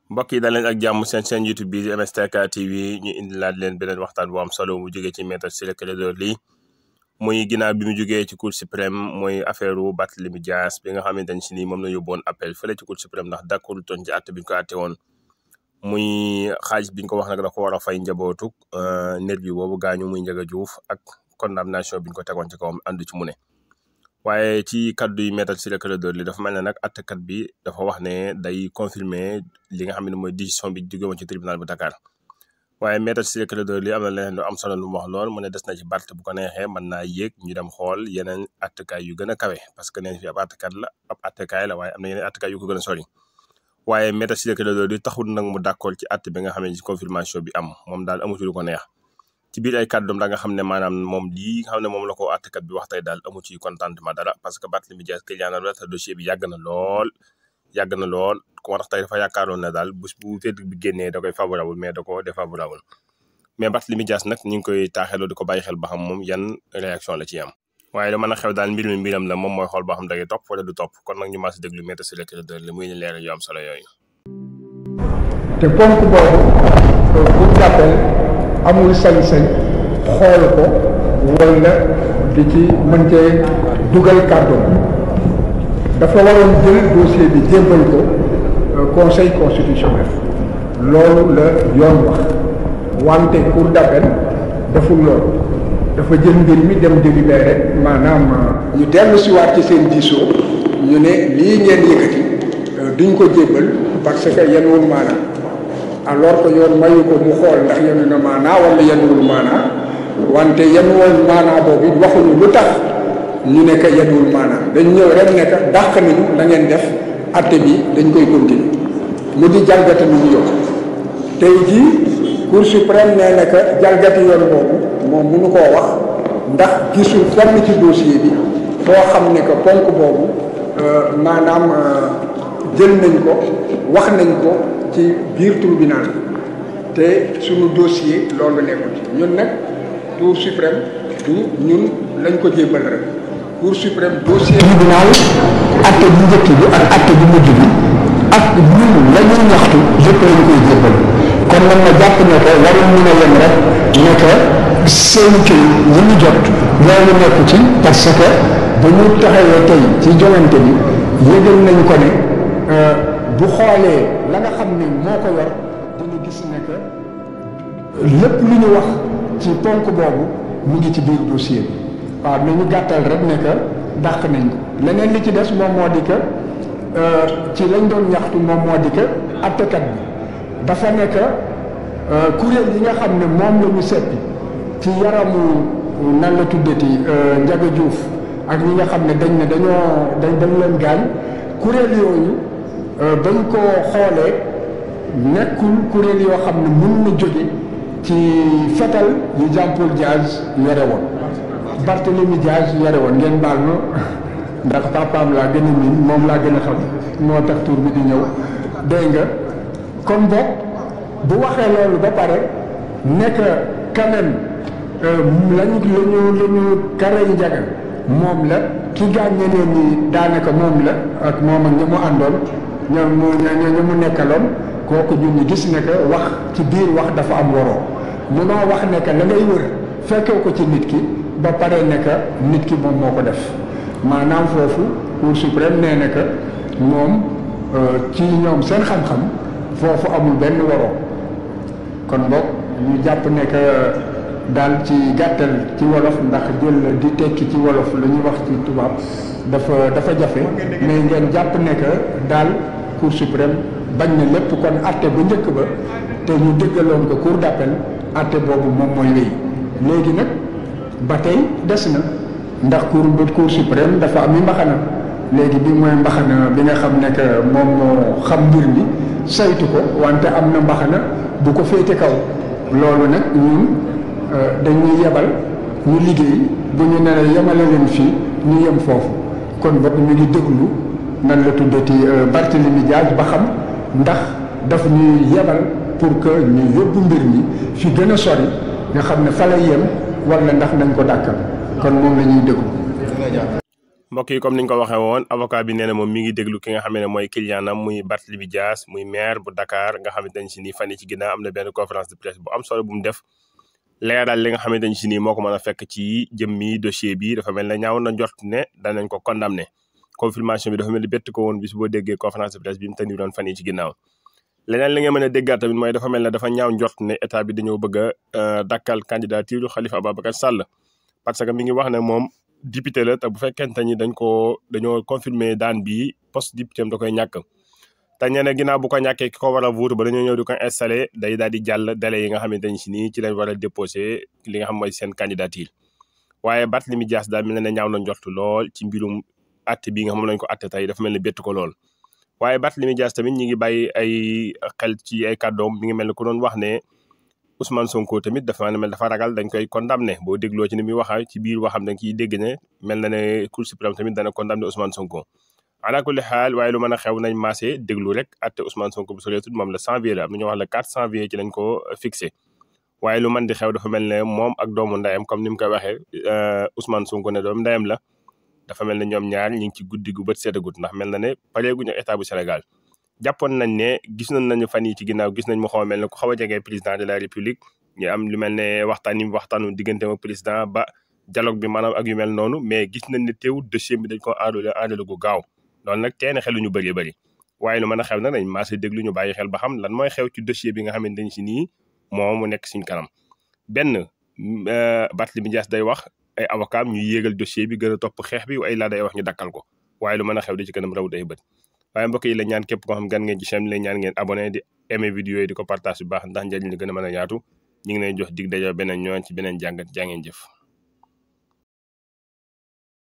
mbokk yi daleen ak jàmm seen YouTube bi di MSTK TV ñu indilaat leen beneen waxtaan bu am solo mu jógee ci Maître Ciré Clédor Ly muy ginnaaw bi mu jógee ci Cour suprême mooy affaire u Barthélémy Dias bi nga xamante ne si nii moom la yóbboon appel fële ci Cour suprême ndax d'accord toon ci àtte bi ñu ko àtte woon muy xaalis bi ñu ko wax nag da ko war a fay njabootu nervi boobu gaañu muy Ndiaga Diouf ak condamnation bi ñu ko tegoon ci kawam àndu ci mu ne. waaye ci kaddu yi Maître Ciré Clédor Ly dafa mel ne nag àttekat bi dafa wax ne day confirmer li nga xam ne mooy décision bi jóge woon ci tribunal bu Dakar waaye Maître Ciré Clédor Ly am na leneen lu am solo lu mu wax lool mu ne des na ci Barth bu ko neexee mën naa yéeg ñu dem xool yeneen àttekaay yu gën a kawe parce que neen fi ab àttekat la ab àttekaay la waaye am na yeneen àttekaay yu ko gën a sori waaye Maître Ciré Clédor Ly taxul nag mu d'accord ci àtte bi nga xam ne ci confirmation bi am moom daal amu ci lu ko neex ci biir ay kàddoom da nga xam ne maanaam moom lii nga xam ne moom la ko àttekat bi wax tey daal amu ci contentement dara parce que Barthélémy Dias client la te dossier bi yàgg na lool ku ma tax tey dafa yaakaaroon ne daal bu verdict bi génnee da koy favorable mais da ko défavorable mais Barthélémy Dias nag ñu ngi koy taaxeloo di ko bàyyi xel ba xam moom yan réaction la ci am waaye lu mën a xew daal mbir mi mbiram la moom mooy xool boo xam da ngay topp wala du topp kon nag ñu mas déglu Maître Ciré Clédor Ly muy leeral yu am solo yooyu. te ponk boobu bu jàppee amul sañ-sañ xool ko wala di ci mën cee dugal kàddoom dafa waroon jël dossier bi jébbal ko conseil constitutionnel loolu la yoon wax wante cour d'appel deful loolu dafa jël mbir mi dem délibéré maanaam ñu dellu si waat ci seen diisoo ñu ne lii ngeen yëkkati duñ ko jébbal parce que yenuwul maanaam alors que yoon mayu ko mu xool ndax yenu na maanaa wala yenuwul maanaa wante yenuwul maanaa boobu waxuñu lu tax ñu nekk yenuwul maanaa dañ ñëw rek nekk dàq nañu la ngeen def atte bi dañ koy continuer mu di jalgati lu ñu yokk tey jii Cour suprême nee na que jalgati yoon boobu moom mënu koo wax ndax gisul fenn ci dossier bi foo xam ne que ponk boobu maanaam jël nañ ko wax nañ ko ci biir tribunal te suñu dossier loolu nekkul ci ñun nag Cour suprême du ñun lañ ko jébbal rek Cour suprême dossier tribunal acte bu njëkk bi ak acte bu mujj bi ak ñun la ñuy ñaxtu lépp lañ koy jébbal kon nag ma jàpp ne ko warul mun a yem rek ne que seen kii ñi ñu jot loolu nekku ci parce que bu ñu taxawee tey ci joŋante bi yëgal nañ ko ne bu xoolee la nga xam ne moo ko yor dina gis ne que lépp lu ñu wax ci ponk boobu mu ngi ci biir dossier bi waaw mais ñu gàttal rek ne que dàq nañ ko leneen li ci des moom moo di que ci lañ doon ñaxtu moom moo di que attekat bi dafa nekk kuréel yi nga xam ne moom la ñu seppi ci yaramu nan la tuddati Ndiaga Diouf ak ñi nga xam ne dañ ne dañ leen gaañ kuréel yooyu bañ ko xoolee nekkul kuréel yoo xam ne mën na jóge ci fetal yu Jean-Paul Diaz yore woon Barthélémy Diaz yore woon ngeen baal ma ndax papaam laa gën a miin moom laa gën a xam moo tax tur bi di ñëw dégg nga kon boog bu waxee loolu ba pare nekk quand même lañu kare yi Ndiaga moom la ki gaañ ñeneen ñi daanaka moom la ak moom ak ña mu àndoon ña mu nekkaloon kooku ñun ñu gis ne que wax ci biir wax dafa am waroo munoo wax ne que la ngay wër fekkee ko ci nit ki ba pare ne que nit ki moom moo ko def maanaam foofu Cour suprême nee na que moom ci ñoom seen xam-xam foofu amul benn waroo kon boog ñu jàpp ne que daal ci gàttal ci wolof ndax jël di tekki ci wolof lu ñuy wax ci tubaab dafa jafe mais ngeen jàpp ne que daal Cour suprême bañ na lépp kon atte bu njëkk ba te ñu dëggaloon ko cour d'appel atte boobu moom mooy wéy léegi nag ba tey des na ndax cour suprême dafa am i mbaxana léegi bi mooy mbaxana bi nga xam ne que moom moo xam mbir mi saytu ko wante am na mbaxana bu ko féete kaw loolu nag ñun dañuy yebal ñu liggéey bu ñu nee yemale leen fii ñu yem foofu kon boog ñu ngi déglu nan la tuddati Barthélémy Dias ba xam ndax daf ñuy yebal pour que ñu yóbbu mbir mi fi gën a sori nga xam ne fa lay yem wala ndax nañ ko dàkkal kon moom la ñuy déglu. mbokk yi comme niñ ko waxee woon avocat bi nee na moom mi ngi déglu ki nga xam ne mooy clientam muy Barthélémy Dias muy maire bu Dakar nga xamante ne si nii fan yi ci ginnaaw am na benn conférence de presse bu am solo bu mu def leeral li nga xamante ne si nii moo ko mën a fekk ci jëmmi dossier bi dafa mel ne ñaaw na njort ne danañ ko condamné confirmation bi dafa mel ni bett ko woon bis boo déggee conférence de presse bi mu tëndiw doon fan yi ci ginnaaw leneen li nga mën a déggaat tamit mooy dafa mel ne dafa ñaaw njort ne état bi dañoo bëgg a dakkal candidature Khalifa Ababacar Sall parce que mi ngi wax ne moom député la te bu fekkente ni dañoo confirmer daan bi poste député am da koy ñàkk te ñeneen ginnaaw bu ko ñàkkee ki ko war a wuutu ba dañoo ñëw di ko installé day daal di jàll délai yi nga xamante ni si nii ci lañ war a déposé li nga xam mooy seen candidature waaye Barthélémy Dias daal mel ne ñaaw na njort lool ci mbirum atte bi nga xam lañ ko atte tey dafa mel ni bett ko lool waaye Barthélémy Dias tamit ñi ngi bàyyi ay xel ci ay kàddoom mi ngi mel ni ku doon wax ne Ousmane Sonko tamit dafa mel dafa ragal dañ koy condamné boo dégloo ci ni muy waxa ci biir waxam dañ ciy dégg ne mel na ne Cour suprême tamit dana condamné Ousmane Sonko ala kulli xaal waaye lu mën a xew nañ maasee déglu rek atte Ousmane Sonko bu soreetul moom le janvier la am na ñoo wax le 4 janvier ci lañ ko fixé waaye lu mën di xew dafa mel ne moom ak doomu ndeyam comme ni mu koy waxee Ousmane Sonko ne doomu ndeyam la dafa mel ne ñoom ñaar ñu ngi ci guddi gu bët seetagut ndax mel na ne pareeguñu ak état bu Sénégal jàppoon nañ ne gis nañu fan yi ci ginnaaw gis nañ mu xaw a mel ne ku xaw a jege président de la république ñu am lu mel ne waxtaanu diggante ma président ba dialogue bi maanaam ak yu mel noonu mais gis nañ ne teewul dossier bi dañ ko aadale gu gaaw loolu nag teene xelu ñu bëree bëri waaye lu mën a xew nag dañ maasé déglu ñu bàyyi xel ba xam lan mooy xew ci dossier bi nga xamante ni si nii moom mu nekk suñ kanam benn Barthélémy Dias day wax ay avocat ñu yéegal dossier bi gën a topp xeex bi ay laa day wax ñu dakkal ko waaye lu mën a xew di ci kanam raw day bët waaye mbokk yi la ñaan képp koo xam gan ngeen ci chaîne la ñaan ngeen abonné di aimé vidéo yi di ko partage bu baax ndax njëriñ li gën a mën a yaatu ñu ngi leen jox dig dajo beneen ñoon ci beneen jàngat jaa ngeen jëf